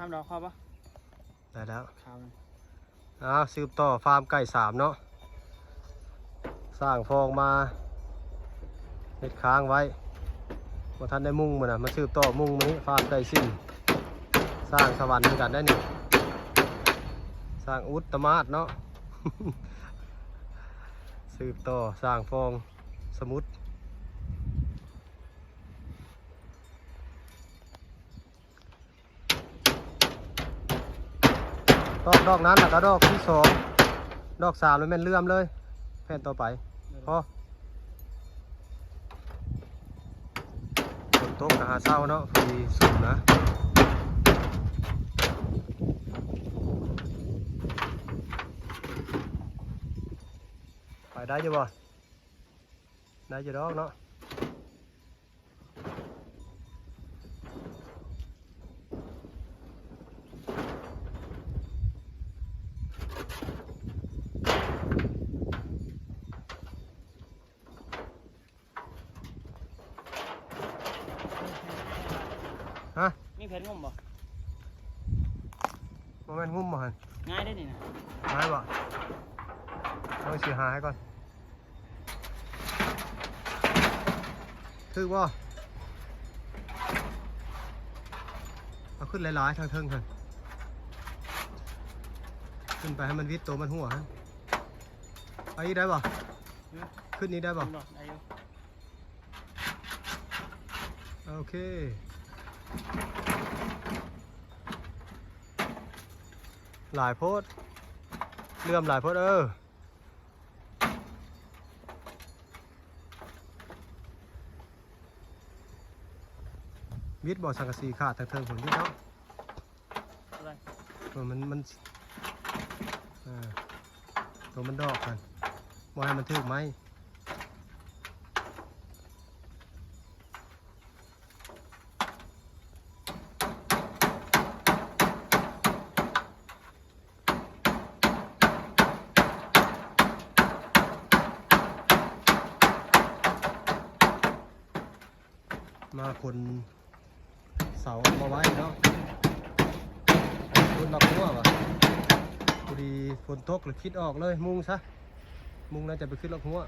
ເອົາດອກ ພໍບໍ່? ໄດ້ແລ້ວ ຄາວ ອ້າວ ສືບຕໍ່ຟາມໄກ່ສາມເນາະ. ສ້າງຟອງມາເຮັດຄ້າງໄວ້ ບໍ່ທັນໄດ້ມຸງມື້ນະ ມາສືບຕໍ່ມຸງມື້ນີ້ ຟາມໄກ່ສີ່. ສ້າງສະຫວັນຄືກັນໄດ໋ນີ້ ສ້າງອຸດຕະມາດເນາະ. ສືບຕໍ່ສ້າງຟອງສະໝຸດ. ຕອກດອກນັ້ນ ແລ້ວກໍດອກທີສອງ ດອກສາມ ແລ້ວແມ່ນເຫຼື່ອມເລີຍ ແຜ່ນຕໍ່ໄປ. ພໍ ຝົນຕົກກໍຫາເຊົາເນາະ ພໍດີຊຸ່ມນະ. ໄປໄດ້ຢູ່ບໍ່? ໄດ້ຢູ່ດອກເນາະ. ຮະ? ມີແຜນງຸ້ມບໍ່? ບໍ່ແມ່ນງຸ້ມບໍ່ຫັ້ນ? ງ່າຍເດ້ນີ້ນະ. ງ່າຍບໍ່? ເອົາຊິຫາໃຫ້ກ່ອນ. ຖືກບໍ່? ເອົາຂຶ້ນຫຼາຍໆ ທາງເທິງຫັ້ນ ຂຶ້ນໄປໃຫ້ມັນວິດໂຕມັນຫົວຫັ້ນ. ເອົາອີກໄດ້ບໍ່? ຫື? ຂຶ້ນອີກໄດ້ບໍ່? ໄດ້ຢູ່. ໂອເຄ ຫຼາຍໂພດ ເຫຼື່ອມຫຼາຍໂພດ ເອີ. ບິດບໍ່? ສັງກະສີຂາດທາງເທິງພຸ້ນ ບິດເນາະ. ເອີ ມັນ ມັນ ເອີ ໂຕມັນດອກຫັ້ນ ບໍ່ໃຫ້ມັນຖືກໄມ້. ມາຂົນເສົາອອກມາໄວ້ເນາະ ຂຸດລັອກຮົ້ວວ່າ ພໍດີຝົນຕົກແລ້ວຄິດອອກເລີຍ ມຸງຊະ ມຸງແລ້ວຈະໄປຂຸດລັອກຮົ້ວ.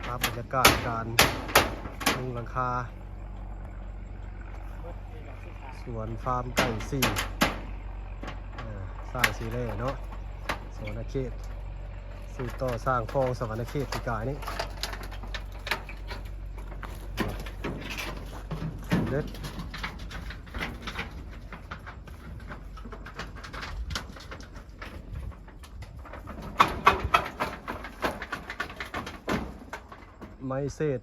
ພາບບັນຍາກາດການມຸງຫຼັງຄາ ສວນຟາມໄກ່ສີ່ ເອີ ສ້າງສີແລ່ເນາະ ສະຫວັນນະເຂດ ສືບຕໍ່ສ້າງຄອງສະຫວັນນະເຂດປີກາຍນີ້ ເລັດ ໄມ້ເສດ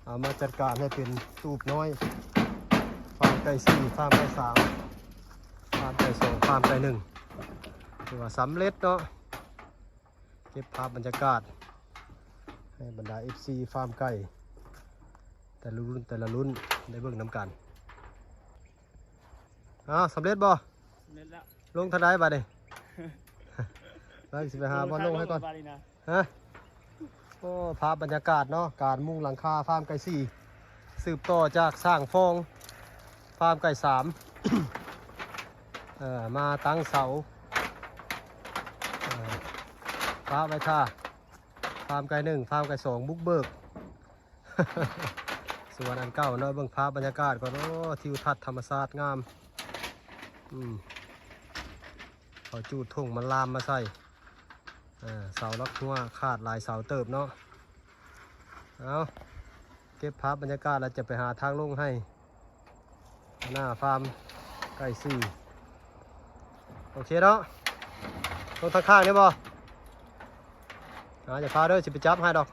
ເອົາມາຈັດການໃຫ້ເປັນຕູບນ້ອຍ ຟາມໄກ່ສີ່ ຟາມໄກ່ສາມ ຟາມໄກ່ສອງ ຟາມໄກ່ໜຶ່ງ ຖືວ່າສຳເລັດເນາະ. ເກັບພາບບັນຍາກາດໃຫ້ບັນດາເອັຟຊີຟາມໄກ່ ແຕ່ລະລຸ້ນ ແຕ່ລະລຸ້ນ ໄດ້ເບິ່ງນຳກັນ. ອ້າວ ສຳເລັດບໍ່? ສຳເລັດແລ້ວ. ລົງທາງໃດບາດນີ້? ແລ້ວຊິໄປຫາບ່ອນລົງໃຫ້ກ່ອນ. ຮະ? ໂອ້ ພາບບັນຍາກາດເນາະ ການມຸງຫຼັງຄາຟາມໄກ່ສີ່ ສືບຕໍ່ຈາກສ້າງຟອງຟາມໄກ່ສາມ ເອີ ມາຕັ້ງເສົາ ເອີ ປະໄວ້ຖ້າ ຟາມໄກ່ໜຶ່ງ ຟາມໄກ່ສອງ ບຸກເບີກ ສວນອັນເກົ່າເນາະ. ເບິ່ງພາບບັນຍາກາດກ່ອນ ໂອ້ ທິວທັດທຳມະຊາດງາມ ອືມ ເຂົາຈູດຖົງມັນລາມມາໃສ່ ເອີ ເສົາຫຼັກຫົວຂາດຫຼາຍເສົາເຕີບເນາະ. ເອົາ ເກັບພາບບັນຍາກາດແລ້ວຈະໄປຫາທາງລົງໃຫ້ ໜ້າຟາມໄກ່ສີ່ ໂອເຄເນາະ. ລົງທາງຂ້າງນີ້ບໍ່? ອາ ຢ່າພາເດີ ຊິໄປຈັບໃຫ້ດອກ.